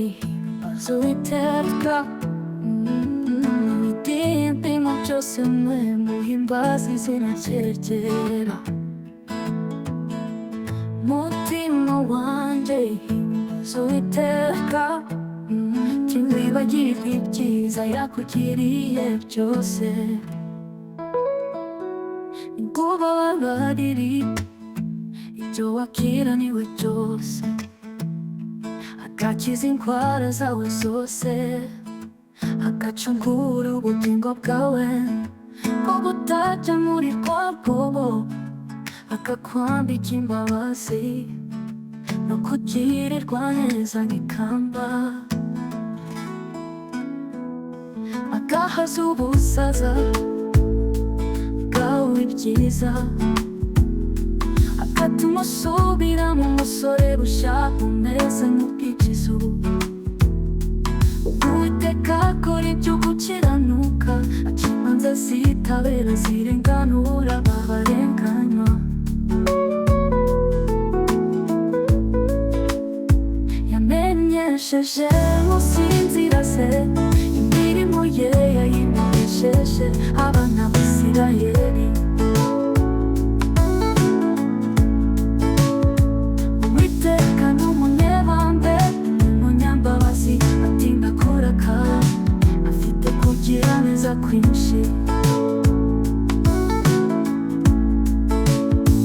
Himbaza Uwiteka. Ibindimo byose mwe, muhimbaze izina rye ryera. Mutima wanjye, himbaza Uwiteka, ntiwibagirwe ibyiza yakugiriye byose. Nikubabarira ibyo wakiraniwe byose, agakiza indwara zawe zose, agacungura ubugingo bwawe ko butajya muri rwa rwobo, akakwambika imbabazi no kugirirwa neza nk'ikamba, agahaza ubusaza bwawe ibyiza, agatuma usubira mu musore bushya umeze nk'ubw'ikizuba. Uwiteka akora ibyo gukiranuka, aca imanza zitabera zirenganura abarenganywa. Yamenyesheje Mose inzira ze, imirimo ye yayimenyesheje abana b'Isirayeli. Uwiteka ni umunyebambe, ni umunyambabazi, atinda kurakara, afite kugira neza kwinshi.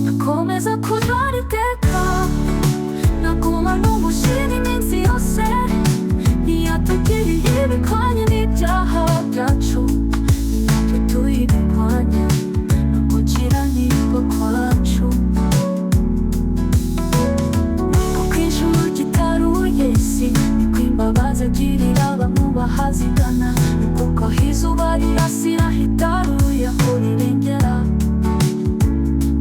Akomeza kurara iteka, nagumana umushira iminsi yose. Ntiyatugiriye ibikwanye n'ibyaha byacu, natwe tuyibikwanye no gukiranirwa kwacu. Kuko ijuru ryitaruye isi, niko imbabazi agirira abamwubaha zingana. Ni kuko aho izuba rirasira hitaruye aho rirengera,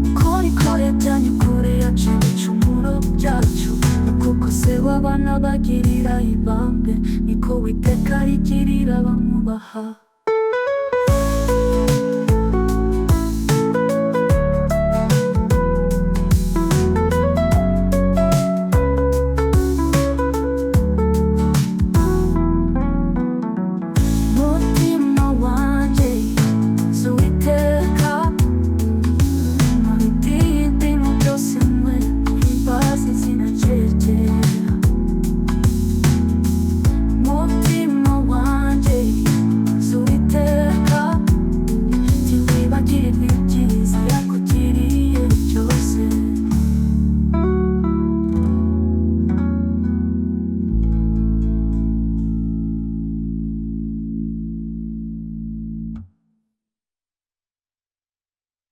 uko niko yajyanye kure yacu ibicumuro byacu. Ni kuko se w'abana bagirira ibambe, niko Uwiteka rigirira abamwubaha.